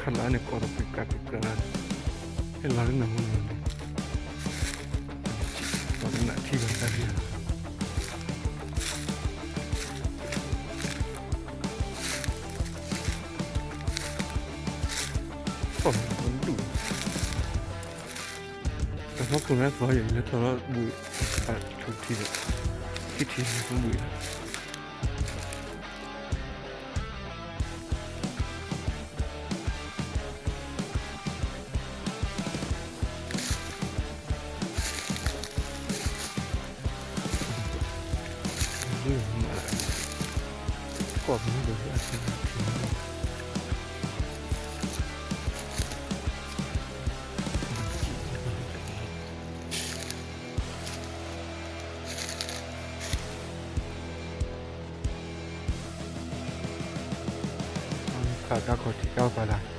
ခလးန့ၣ် ကိးဒီးပကးပကး, ဟဲလီၤလၢနမုၢ်နၤန့ၣ်, လီၤလၢနထံၣ်ဘၣ်တၢ်ဒ်, တၢ်ဖီခိၣ် တၢ်ဖီခိၣ်မ့ၢ်သီယံၤ လဲၤထီၣ်လီၤဘှံး, ထူထံဒီး, ထံထံန့ၣ်ဘှံးလီၤ. ခးတၢ်ခီၣ်ထံးတၢ်အိၣ်သးဒၣ်, တၢ်ကပၤန့ၣ်,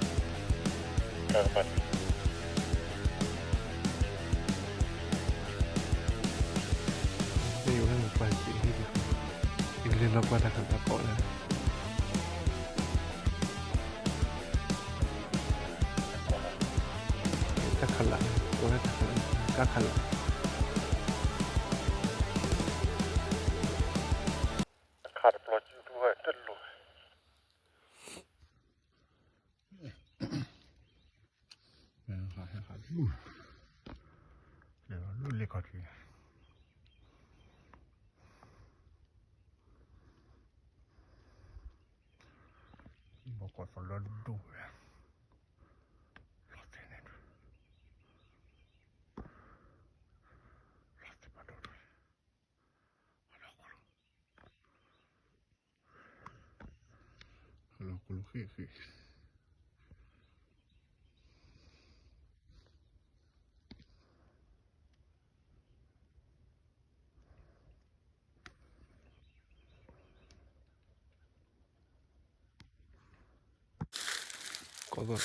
မ့ၢ်ယိၤလၢနပှၤစံးဟ့ၣ်ဒံး, ယကလဲၤလီၤပှၤတၢ်ခးတၢ်ကိးလၢ တၢ်ခးလး, ကိးလၢတၢ်ခးလး, တၢ်ခးလး, တၢ်ခးတပျီၤစုကျိဝဲတလိၤ, ဟဲဟးလူၤ, လဲၤလီၤလူၤလ့ၣ်ခီၣ်ထံး, ဘီကီၢ်သီလၢဒိၣ်ဝဲ, လီၤသ့ၣ်န့ၣ်ဒၣ်, လီၤသ့ၣ်ဘၣ်ဒိၣ်ဒိၣ်, ဟးလီၤ, ဟးလီၤကလိဃ့ၣ်ဃ့ၣ်,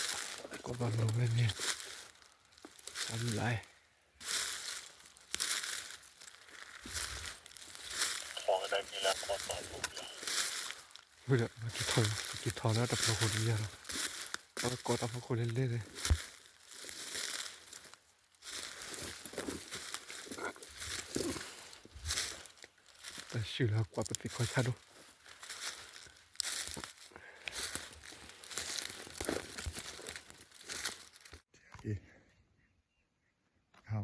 ကိးဘၣ်လိၤဝဲန့ၣ်, အဘျါ, ဝဲဒၣ် က့ၤထီၣ်လၢတပျီၤခိၣ်တယၤလီၤ, အဝဲကိးတၢ်ဖီခိၣ်လဲၤလဲၤန့ၣ်, တၢ်ဆူၣ်လၢကွၢ်ပသံၣ်ခီၣ်ဆါဒိၣ်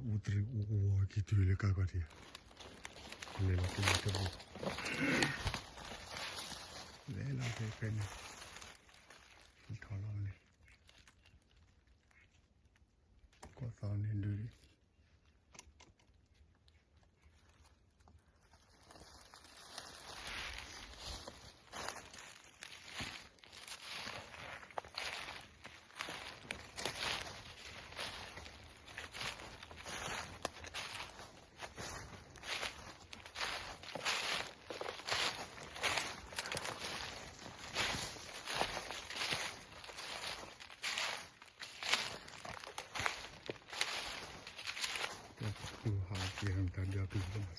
အူတရံးအူဝီက့ၤတုၤလၢကါကီၢ်ထံး, လဲၤလီၤဖဲန့ၣ်, လဲၤလီၤဖဲဖဲန့ၣ်, ထီၣ်လီၤန့ၣ်, ကီၢ်သီန့ၣ်ဒုး တၢ်ပူၤဟးက့ၤတၢ်ဒုးပူၤလီၤမး,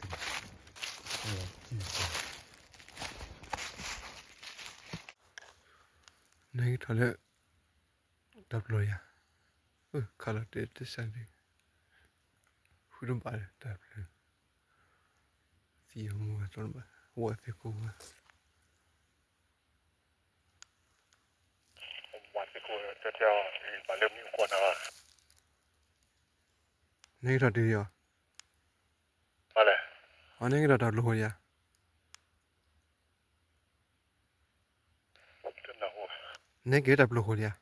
နကထီၣ်လၢ တၢ်ပျီၤယၤ, ခးလီၤတဲာ်တစၢ်ဒံး, ဃုတဘၣ်လၢတၢ်ပျီၤ, သံအမူအတီတဘၣ်, ဝဲသ့ၣ်ကိးဝဲ နကထီၣ်တုၤလံအီၤ, အန့ၣ်ကထီၣ်တၢ်ပျီၤဃိဒံးဧါ, နက့ၤတၢ်ပျီၤဃိဒံးဧါ.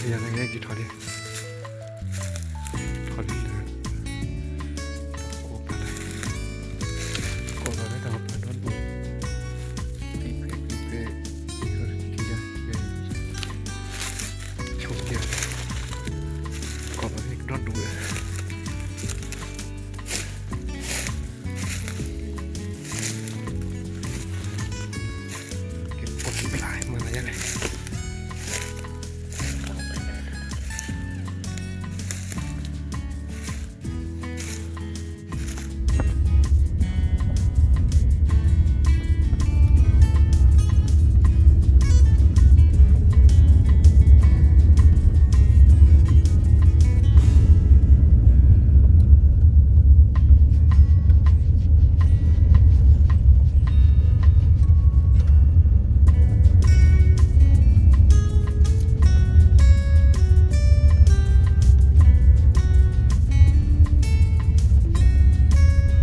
ယၤန့ၣ်က့ၤထီၣ်လံ, ထီၣ်လံလၢ တၢ်အိၣ်ပာ်လၢ ကိးလီၤလၢတၢ်အိၣ်ပာ်ဒီဒူၣ်, ဖဲဖဲဖဲ ထံယၤထံယၤ ဆိက့ၤ ကိးလီၤလၢကဒီဒူၣ်ဝဲ ကဲ အိၣ်က့ၤဖျါ မၤလၢယၤန့ၣ် တ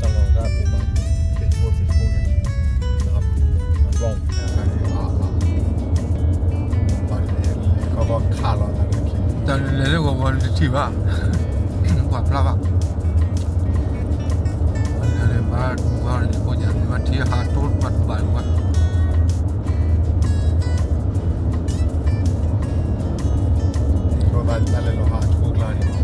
ၢ်လီၢ်တၢ်ပူၤဘၣ် Facebook Facebook န့ၣ် အဘီ ဘၣ်လဲၤလဲၤခီခီခးလီၤသးလၢခံ တၢ်လဲၤလၢဂီၤဂီၤန့ၣ်တထံၣ်ဘၣ် ကွၢ်ဖျါဘၣ် လဲၤလဲၤဘၣ်တူၢ်ဘၣ်န့ၣ် ယဖိညါန့ၣ် ဘၣ်ထံဟးတိၢ်ဘၣ်တဘၣ်ဘၣ် ဘၣ်တၢ်လဲၤလီၤဟးဆိကျါန့ၣ်